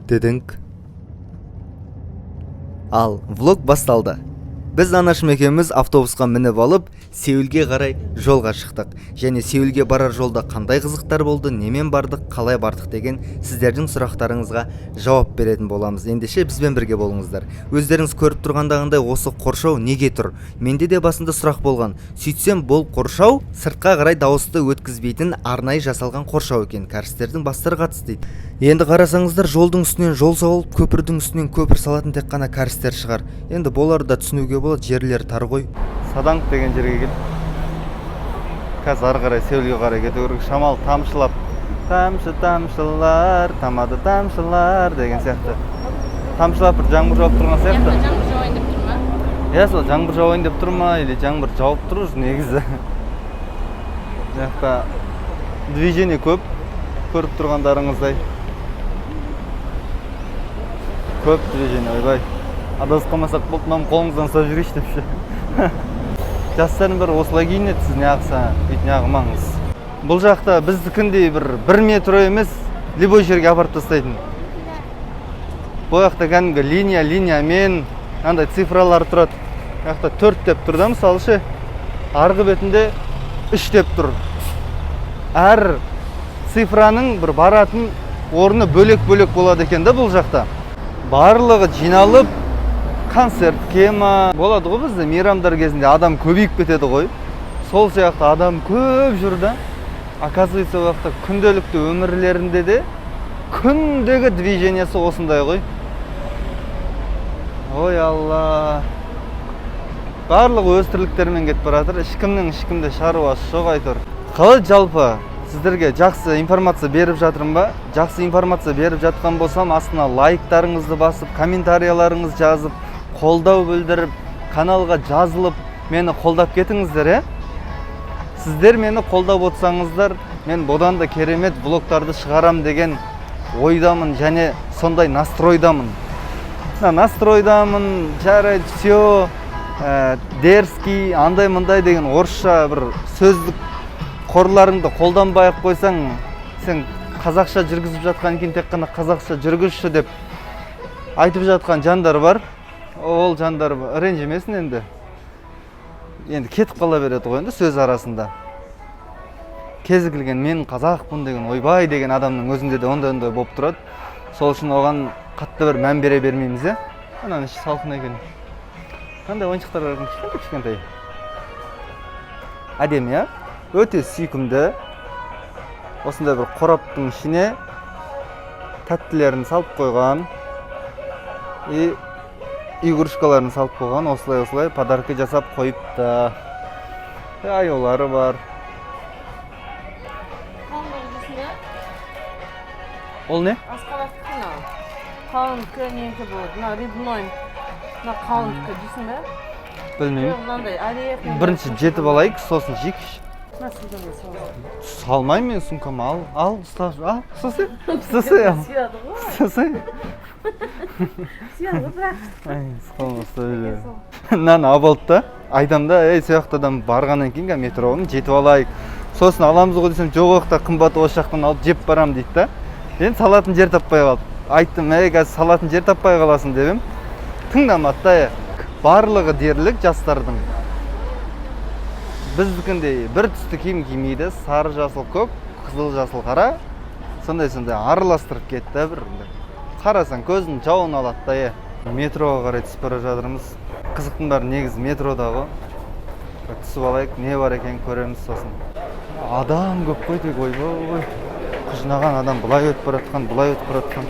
Дедіңк. Ал влог басталды. Біз анашым екеуміз автобусқа мініп алып, Сеулге қарай жолға шықтық. Және Сеулге барар жолда қандай қызықтар болды, немен бардық, қалай бардық деген сіздердің сұрақтарыңызға жауап беретін боламыз. Ендеше бізбен бірге болыңыздар. Өздеріңіз көріп тұрғандағындай, осы қоршау неге тұр? Менде де басында сұрақ болған. Сөйтсем, бұл қоршау сыртқа қарай дауысты өткізбейтін арнайы жасалған қоршау екен. Кәрістердің бастары қатысты дейді. Енді қарасаңыздар, жолдың үстінен жол салып, көпірдің үстінен көпір салатын тек қана кәрістер шығар. Енді бұларды да түсінуге болады, жерлері тар ғой. Саданг деген жерге келіп, қазір ары қарай Сеулге қарай кету керек. Шамал тамшылап, тамшы тамшылар тамады тамшылар деген сияқты, тамшылап бір жаңбыр жауып тұрған сияқты. Жаңбыр жауайын деп тұр ма? Иә, сол жаңбыр жауайын деп тұр ма или жаңбыр жауып тұр уже негізі. Мына жақта движение көп, көріп тұрғандарыңыздай, көп движение. Ойбай, адасып қалмасақ болды, мынаны қолыңыздан ұстап жүрейінші деп ше. Жастардың бәрі осылай киінеді, сіз неғылса өйтіп неғылмаңыз. Бұл жақта біздікіндей бір метро емес, любой жерге апарып тастайтын. Бұл жақта кәдімгі линия линиямен мынандай цифралар тұрады. Мына жақта 4 деп тұр да, мысалы ше, арғы бетінде 3 деп тұр. Әр цифраның бір баратын орны бөлек бөлек болады екен да. Бұл жақта барлығы жиналып концертке ма болады ғой, бізде мейрамдар кезінде адам көбейіп кетеді ғой, сол сияқты адам көп жүр да. Оказывается, ол жақта күнделікті өмірлерінде де күндегі движениесі осындай ғой. Ой, алла, барлығы өз тірліктерімен кетіп бара жатыр, ешкімнің ешкімде шаруасы жоқ әйтеуір. Қалай, жалпы сіздерге жақсы информация беріп жатырмын ба? Жақсы информация беріп жатқан болсам, астына лайктарыңызды басып, комментарияларыңызды жазып, қолдау білдіріп, каналға жазылып, мені қолдап кетіңіздер. Иә, сіздер мені қолдап отырсаңыздар, мен бұдан да керемет влогтарды шығарам деген ойдамын және сондай настройдамын. Мына настройдамын. Жарайды, все, дерзкий, андай мындай деген орысша бір сөздік қорларыңды қолданбай ақ қойсаң, сен қазақша жүргізіп жатқан кейін тек қана қазақша жүргізші деп айтып жатқан жандар бар. Ол жандар ренжімесін енді, енді кетіп қала береді ғой енді сөз арасында. Кез келген мен қазақпын деген, ойбай деген адамның өзінде де ондай ондай болып тұрады. Сол үшін оған қатты бір мән бере бермейміз. Иә, ананың іші салқын екен. Қандай ойыншықтар бар екен, кішкентай кішкентай, әдемі. Иә, өте сүйкімді. Осындай бір қораптың ішіне тәттілерін салып қойған и игрушкаларын салып қойған, осылай осылай подарка жасап қойыпты. Аюлары бар. Қауынды жейсің бе? Ол не? Асқабақтікі мынау. Қауындікі ненікі болады? Мынау рыбной. Мына қауындікі жейсің бе? Білмеймін. Жоқ, мынандай орех. Бірінші жетіп алайық, сосын жейікші. Мына сумкаңа сал. Салмаймын мен сумкама. Ал, ал, ұста, ал, ұстасай, ұстасай, ал. Сияды ғой. Ұстасай. Сияды ғой бірақ. Ай, қолыма ұстай беремін. Мынаны алып алды да, айтамын да, ей, сол жақтадан барғаннан кейін қазір метроны жетіп алайық, сосын аламыз ғой десем, жоқ, ол жақта қымбат, осы жақтан алып жеп барамын дейді да. Енді салатын жер таппай қалды. Айттым, ей, қазір салатын жер таппай қаласың деп едім, тыңдамады да. Е, барлығы дерлік жастардың біздікіндей бір түсті киім кимейді: сары, жасыл, көк, қызыл, жасыл, қара, сондай сондай араластырып кетті да. Бір қарасаң, көздің жауын алады да. Иә, метроға қарай түсіп бара жатырмыз. Қызықтың бәрі негізі метрода ғой. Бір түсіп алайық, не бар екенін көреміз сосын. Адам көп қой тек, ойбой, құжынаған адам былай өтіп бара жатқан, былай өтіп бара жатқан.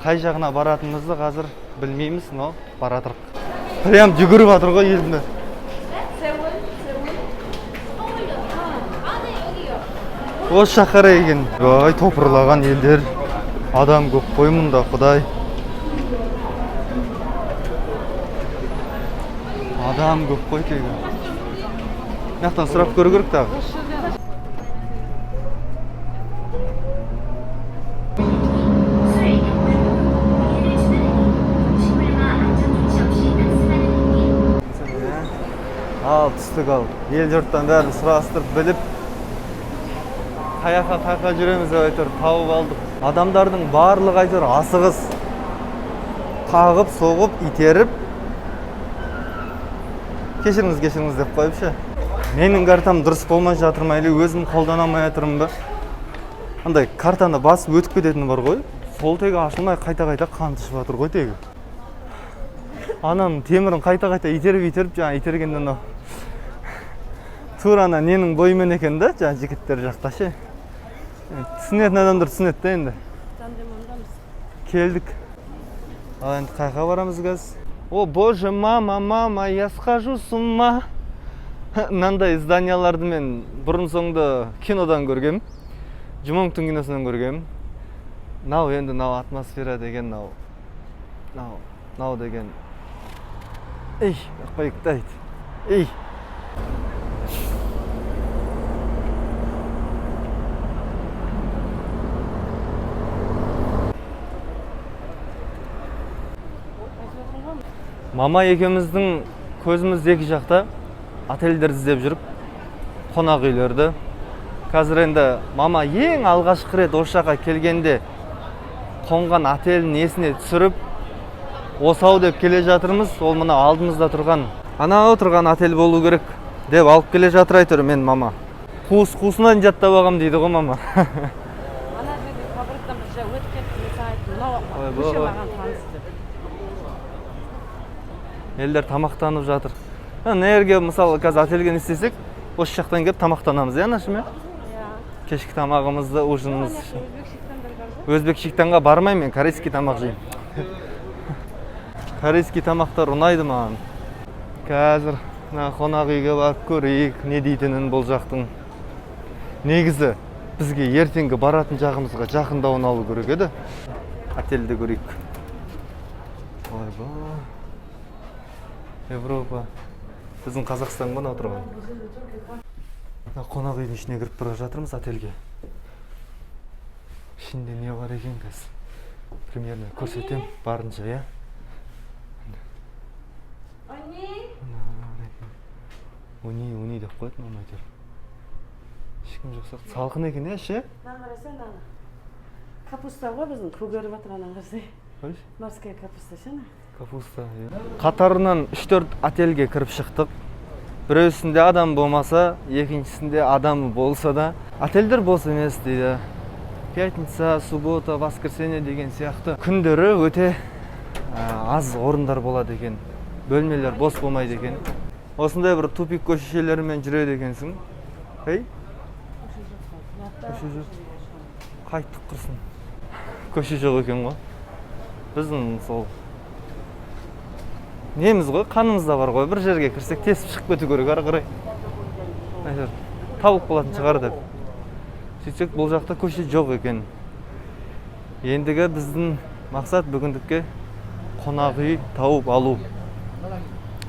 Қай жағына баратынымызды қазір білмейміз, но бара жатырық. Прям жүгіріп жатыр ғой елдің бәрі. Сеул, Сеул. Осы жаққа қарай екен. Ой, топырлаған елдер, адам көп қой мұнда, құдай, адам көп қой тегі. Мына жақтан сұрап көру керек тағы. Ал түстік. Ал ел жұрттан бәрін сұрастырып біліп, қай жаққа қай жаққа жүреміз деп әйтеуір тауып алдық. Адамдардың барлығы әйтеуір асығыс, қағып соғып итеріп, кешіріңіз, кешіріңіз деп қойып ше. Менің картам дұрыс болмай жатыр ма или өзім қолдана алмай жатырмын ба, андай картаны басып өтіп кететіні бар ғой, сол тегі ашылмай қайта қайта қан ішіп жатыр ғой тегі. Ананың темірін қайта қайта итеріп итеріп, жаңа итергенде анау тура ана ненің бойымен екен да, жаңа жігіттер жақта ше. Түсінетін адамдар түсінеді да енді. Келдік. Ал енді қай жаққа барамыз қазір? О боже, мама, мама, я схожу с ума. Мынандай зданияларды мен бұрын соңды кинодан көргем, Жумонгтың киносынан көргем. Мынау енді мынау атмосфера деген, мынау мынау мынау деген, ей, қойып та ей. Мама екеуміздің көзіміз екі жақта, отельдерді іздеп жүріп, қонақ үйлерді. Қазір енді мама ең алғашқы рет осы жаққа келгенде қонған отелін есіне түсіріп, осау деп келе жатырмыз. Ол мына алдымызда тұрған, анау тұрған отель болу керек деп алып келе жатыр әйтеуір мен мама. Қуыс қуысынан жаттап алғам дейді ғой мама. Ана жерде фабриктан біз жаңа өтіп кеттік, мен саған айттым, мынау Ойбай. көше маған таныс деп. Елдер тамақтанып жатыр. Мына жерге мысалы қазір отельге не істесек, осы жақтан келіп тамақтанамыз, иә, анашым, иә? Иә. Кешкі тамағымызды, ужинімізді. Ана жақта өзбек шектандар бар ғой. Өзбек шектанға бармаймын мен, корейский тамақ жеймін. Корейский тамақтар ұнайды маған. Қазір мына қонақ үйге барып көрейік, не дейтінін бұл жақтың. Негізі бізге ертеңгі баратын жағымызға жақындауын алу керек еді. Отельді көрейік. Ойбай. Европа. Біздің Қазақстан ғой мынау тұрған. Мына қонақ үйдің ішіне кіріп бара жатырмыз отельге. Ішінде не бар екен қазір? Примерно көрсетемін барынша, иә? Уни, уни деп қояды мама әйтеуір. Ешкім жоқ сияқты. Салқын екен, иә, іші? Мынаны қарасаң, мынаны. Капуста ғой біздің, көгеріп жатыр ананы қарасай. Көрші? Морская капуста ше ана. Капуста, иә. Қатарынан 3-4 отельге кіріп шықтық. Біреусінде адам болмаса, екіншісінде адам болса да, отельдер бос емес дейді. Пятница, суббота, воскресенье деген сияқты күндері өте аз орындар болады екен. Бөлмелер бос болмайды екен. Осындай бір тупик көшелермен жүреді екенсің. Ей? Көше жоқ. Қайттық құрсын. Көше жоқ екен ғой. Біздің сол неміз ғой, қанымызда бар ғой, бір жерге кірсек тесіп шығып кету керек ары қарай. Әйтеуір табылып қалатын шығар деп. Сөйтсек бұл жақта көше жоқ екен. Ендігі біздің мақсат бүгіндікке қонақ үй тауып алу.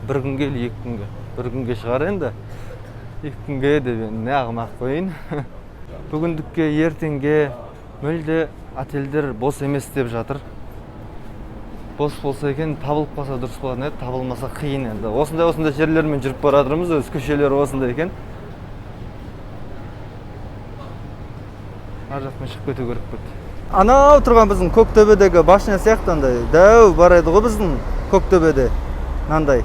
Бір күнге или екі күнге. Бір күнге шығар енді. Екі күнге деп енді не ағымақ қояйын. Бүгіндікке, ертеңге мүлде отельдер бос емес деп жатыр. Бос болса екен, табылып қалса дұрыс болатын еді, табылмаса қиын енді. Осындай осындай жерлермен жүріп бара жатырмыз, өз көшелері осындай екен. Ар жақтан шығып кету керек болды. Анау тұрған біздің Көктөбедегі башня сияқты андай дәу бар еді ғой біздің Көктөбеде. Мынандай.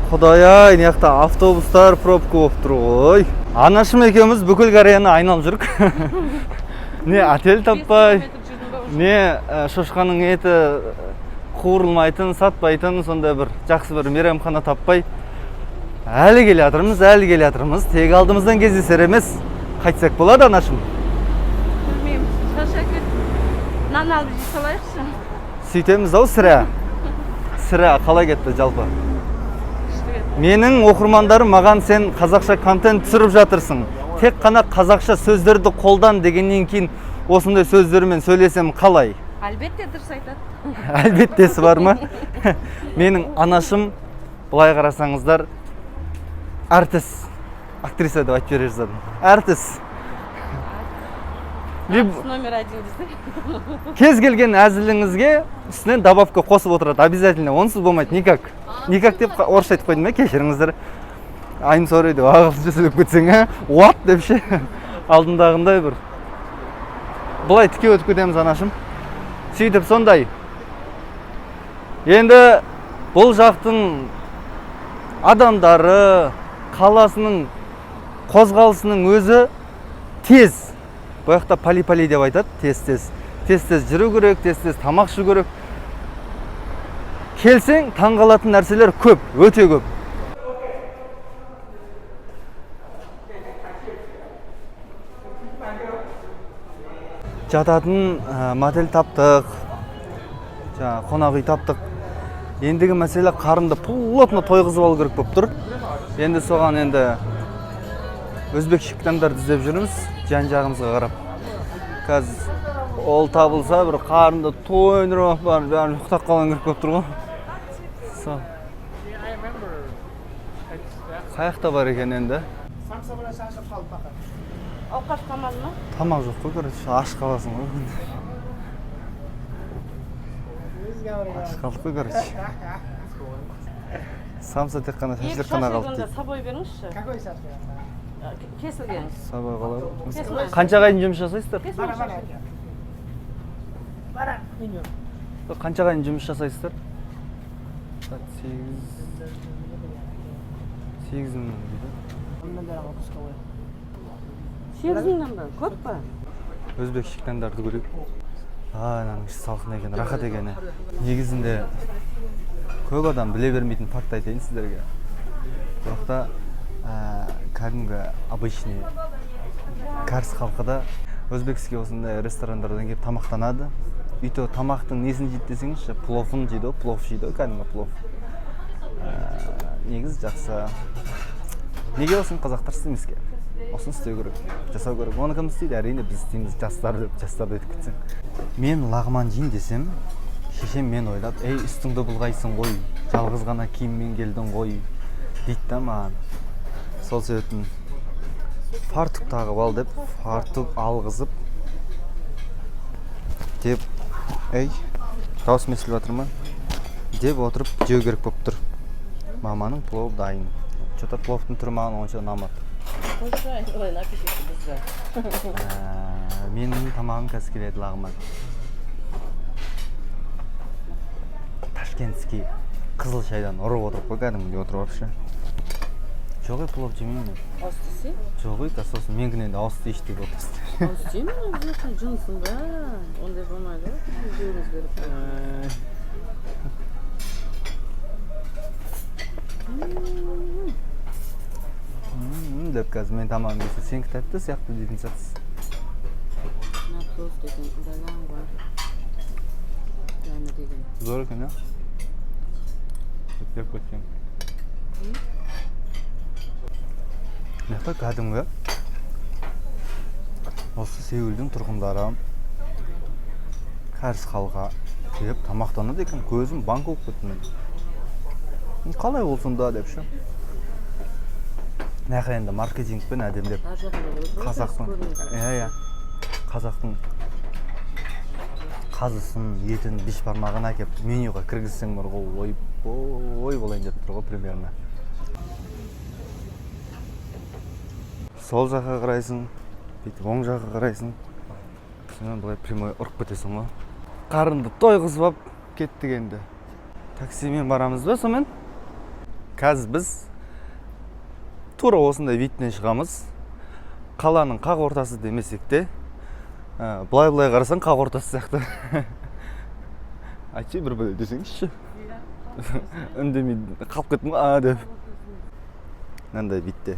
Құдай ай, мына жақта автобустар пробка болып тұр ғой. Анашым екеуміз бүкіл Кореяны айналып жүрік. Не отель таппай, не шошқаның еті қуырылмайтын, сатпайтын сондай бір жақсы бір мейрамхана таппай әлі келе жатырмыз, әлі келе жатырмыз. Тек алдымыздан кездесер емес. Қайтсақ болады, анашым? Білмеймін, шаршап кеттім. Нан алып жей салайықшы. Сөйтеміз ау сірә. Сірә қалай кетті жалпы? Күшті кетті. Менің оқырмандарым маған сен қазақша контент түсіріп жатырсың, тек қана қазақша сөздерді қолдан дегеннен кейін осындай сөздермен сөйлесем қалай? Әлбетте дұрыс айтады. Әлбеттесі бар ма? Менің анашым былай қарасаңыздар әртіс, актриса деп айтып жібере жаздадым. Әртіс. Номер один десе. Кез келген әзіліңізге үстінен добавка қосып отырады обязательно, онсыз болмайды никак. Никак деп орысша айтып қойдым, иә, кешіріңіздер. I'm sorry деп ағылшынша сөйлеп кетсең, ә, what деп ше, алдындағындай бір былай тіке өтіп кетеміз, анашым. Сөйтіп сондай. Енді бұл жақтың адамдары, қаласының қозғалысының өзі тез. Бұл жақта пали пали деп айтады, тез тез тез тез жүру керек, тез тез тамақ ішу керек. Келсең, таңғалатын нәрселер көп, өте көп. Жататын мотель таптық, жаңағы қонақ үй таптық. Ендігі мәселе, қарынды плотно тойғызып алу керек болып тұр. Енді соған енді өзбек шектандарды іздеп жүрміз жан жағымызға қарап. Қазір ол табылса, бір қарынды тойдырып алып барып, бәрін ұйықтап қалған керек болып тұр ғой. Сол қай жақта бар екен енді? Ауқат қалмады ма? Тамақ жоқ қой, короче, аш қаласың ғой. Аш қалдық қой, короче. Самса тек қана, Екі шашлык қана қалды шашлығын да дейді. с собой беріңізші. Какой шашлык? Кесілген. Собой қалай? Кесілген. Қаншаға дейін жұмыс жасайсыздар? Кесілген шашлык. Баран меню. Қаншаға дейін жұмыс жасайсыздар? Сағат 8, 8 мың дейді. 8 мыңнан ба? Көп па? Өзбек шектандарды көрейік. А, мынаның іші салқын екен, рахат екен, ә. Негізінде көп адам біле бермейтін факт айтайын сіздерге. Бұл жақта кәдімгі обычный кәріс халқы да өзбекский осындай ресторандардан келіп тамақтанады. И то тамақтың несін жейді десеңізші, пловын жейді ғой, плов жейді ғой, кәдімгі плов. Негізі жақсы. Неге осыны қазақтар істемеске? Осыны істеу керек, жасау керек. Оны кім істейді? Әрине, біз істейміз, жастар деп, жастарды айтып кетсең. Мен лағман жейін десем, шешем мен ойлап: «Ей, үстіңді былғайсың ғой, жалғыз ғана киіммен келдің ғой», — дейді да маған. Сол себептен фартук тағып ал деп, фартук алғызып деп, ей, дауысым естіліп жатыр ма деп отырып жеу керек болып тұр. Маманың пловы дайын. Че то пловтың түрі маған онша ұнамады. Қойшы, айналайын, аппетитті бұзды. Менің тамағым қазір келеді, лағман. Ташкентский қызыл шайдан ұрып отырып қой, кәдімгідей отырып алып ше. Жоқ, ей, плов жемеймін мен. Ауыз тисе? Жоқ, ей, қазір сосын менікінен де ауыз тиейінші деп отырсыз. Ауыз тиемін, обязательно, жынсың ба? Ондай болмайды ғой, жеуіміз керек қой. Деп қазір менің тамағым келсе, сенікі тәтті сияқты дейтін сияқтысыз. Мына плов деген балаң ғой. Дәмі деген. Зор екен, иә, деп кеткен. Мына жақта кәдімгі осы Сеулдің тұрғындары, кәріс халқы келіп тамақтанады екен. Көзім банк болып кетті менің. Қалай ол сонда деп ше. Мына жаққа енді маркетингпен әдемілеп Ар жағында да өте қазақтың көрінеді. Иә, қазақтың қазысын, етін, бешбармағын әкеп менюға кіргізсең бар ғой, ойбой болайын деп тұр ғой примерно. Сол жаққа қарайсың, бүйтіп оң жаққа қарайсың, сонан былай прямой ұрып кетесің ғой. Қарынды тойғызып алып кеттік. Енді таксимен барамыз ба? Сонымен қазір біз тура осындай видтен шығамыз. Қаланың қақ ортасы демесек те, былай былай қарасаң, қақ ортасы сияқты. Айтшы, бір бәле десеңізші. Үндемей қалып кеттім ғой, а деп. Мынандай видте.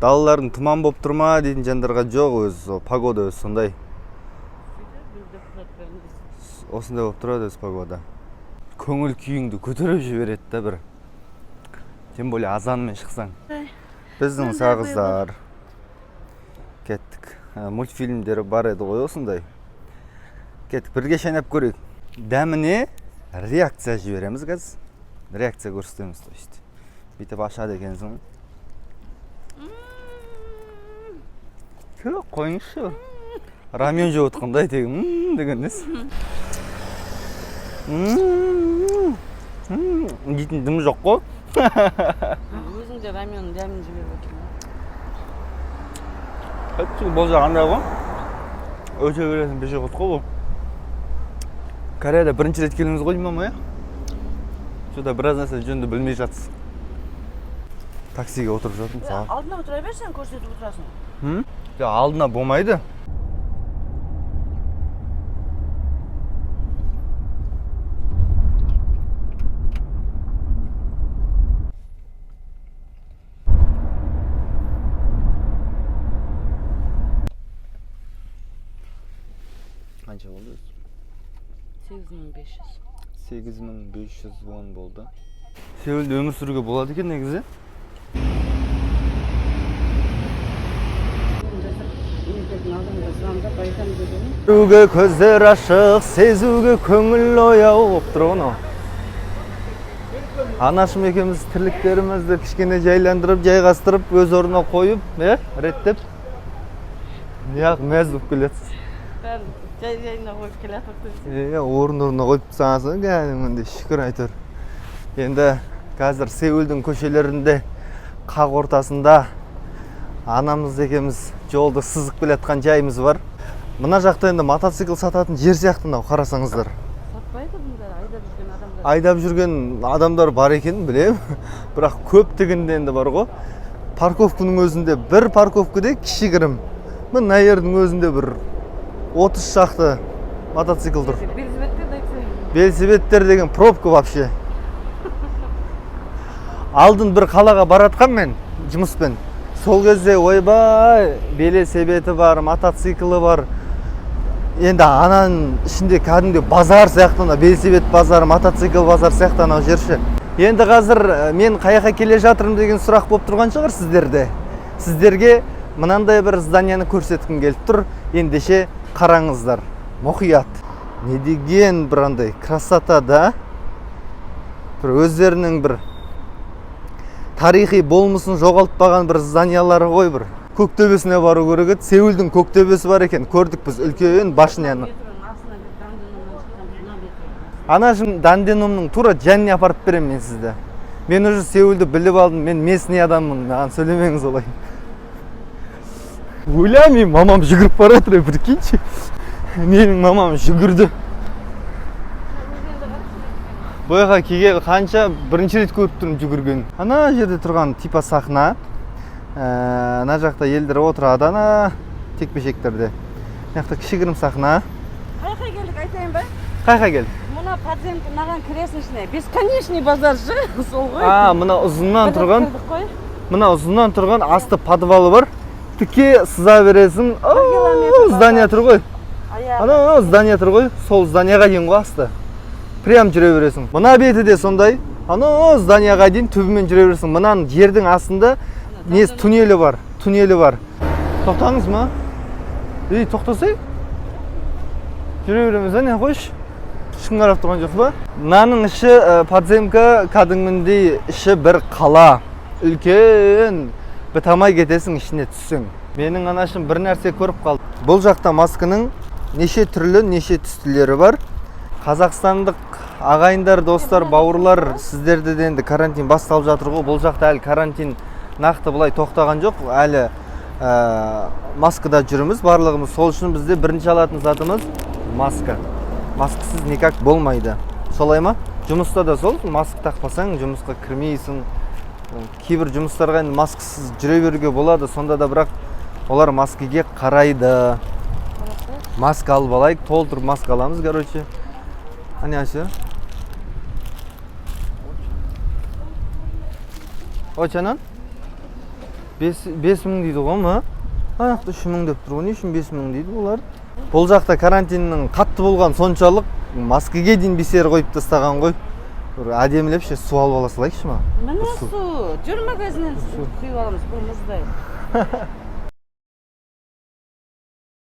Далаларың тұман болып тұр ма дейтін жандарға, жоқ, өзі сол погода өзі сондай, осындай болып тұрады өзі погода. Көңіл күйіңді көтеріп жібереді да бір, тем более азанмен шықсаң. Біздің сағыздар, кеттік. Мультфильмдер бар еді ғой осындай. Кеттік, бірге шайнап көрейік. Дәміне реакция жібереміз қазір, реакция көрсетеміз. То есть бүйтіп ашады екенсің. Түк, қойыңызшы. Рамен жеп отқандай тегі «Мм» деген несі. «Мм, мм» дейтін дым жоқ қой. Өзің де раменнің дәмін жіберіп отырмын. Бұл жақ андай ғой. Өте бересің пешеход қой бұл. Кореяда бірінші рет келуіңіз ғой деймін, мама, иә? Что-то біраз нәрсе жөнінде білмей жатсыз. Таксиге отырып жатырмын саған. Алдына отыра берсең, көрсетіп отырасың. М? Жоқ, алдына болмайды. Қанша болды өзі? 8500. 8500 вон болды. Сеулде өмір сүруге болады екен негізі. Мемлекеттің алдында звондап айтамын дегенім. Көруге көздер ашық, сезуге көңіл ояу болып тұр ғой мынау. Анашым екеуміз тірліктерімізді кішкене жайландырып, жайғастырып, өз орнына қойып, иә, реттеп. Неғып мәз болып келатсыз? Бәрін жай жайына қойып келе жатырмыз. Иә, орын орнына қойып тастағансың кәдімгідей, шүкір әйтеуір. Енді қазір Сеулдің көшелерінде қақ ортасында анамыз екеуміз жолды сызып келе жатқан жайымыз бар. Мына жақта енді мотоцикл сататын жер сияқты мынау, қарасаңыздар. Сатпайды бұнда, айдап жүрген адамдар. Айдап жүрген адамдар бар екенін білемін, бірақ көптігінде енді бар ғой. Парковканың өзінде бір парковкада кішігірім. Мына жердің өзінде бір 30 шақты мотоцикл тұр. Велосипедтер де айтсаң. Велосипедтер деген пробка вообще. Алдын бір қалаға баратқан мен жұмыспен. Сол кезде ойбай, велосипеті бар, мотоциклі бар. Енді ананың ішінде кәдімгідей базар сияқты, ана велосипед базары, мотоцикл базар сияқты анау жерші. Енді қазір мен қаяққа келе жатырмын деген сұрақ болып тұрған шығар сіздерде. Сіздерге мынандай бір зданияны көрсеткім келіп тұр. Ендеше қараңыздар, мұқият. Не деген бір андай красота да? Бір өздерінің бір тарихи болмысын жоғалтпаған бір зданиялары ғой бір. Көктөбесіне бару керек еді. Сеулдің көктөбесі бар екен. Көрдік біз үлкен башняны. Анашым, Данденумның тура жанына апарып беремін мен сізді. Мен уже Сеулді біліп алдым. Мен местный адаммын. Маған сөйлемеңіз олай. Ойла, мен мамам жүгіріп бара жатыр, прикиньте. Менің мамам жүгірді. Бұл жаққа келгелі қанша бірінші рет көріп тұрмын жүгірген. Ана жерде тұрған типа сахна. Ана жақта елдер отырады, ана текпешектерде. Мына жақта кішігірім сахна. Қайқа келдік айтайын ба? Қайқа келдік? Мына подземка, мынаған кіресің ішіне. Бесконечный базар шы, сол ғой. А, мына ұзыннан Бір тұрған, кірдік қой. мына ұзыннан тұрған асты подвалы бар. Тіке сыза бересің. Километр О, здание тұр ғой. Аяғы. Ана здание тұр ғой. Сол зданияға дейін ғой асты. Прям жүре бересің. Мына беті де сондай. Ана зданияға дейін түбімен жүре бересің. Мынаның жердің астында несі, туннелі бар. Туннелі бар. Тоқтаңыз ма? Ей, тоқтасай. Жүре береміз, не қойшы. Ешкім қарап тұрған жоқ па? Мынаның іші подземка, кәдімгідей іші бір қала. Үлкен. Біте алмай кетесің ішіне түссең. Менің анашым бір нәрсе көріп қалды. Бұл жақта масканың неше түрлі, неше түстілері бар. Қазақстандық ағайындар, достар, бауырлар, сіздерде де енді карантин басталып жатыр ғой. Бұл жақта әлі карантин нақты былай тоқтаған жоқ. Әлі маскада жүрміз барлығымыз. Сол үшін бізде бірінші алатын затымыз маска. Маскасыз никак болмайды. Солай ма? Жұмыста да сол, маска тақпасаң жұмысқа кірмейсің. Кейбір жұмыстарға енді маскасыз жүре беруге болады, сонда да бірақ олар маскаге қарайды. Маска алып алайық, толтырып маска аламыз, короче. 안녕하세요. 5,000원? 5000 дейді ғой ма? Ана жақта 3000 деп тұр ғой, не үшін 5000 дейді олар? Бұл жақта карантиннің қатты болған соншалық маскаге дейін бисер қойып тастаған ғой. Бір әдемілеп ше су алып ала салайықшы ма? Міне Бір су. су. Жүр, магазиннен су құйып аламыз, бұл мұздай.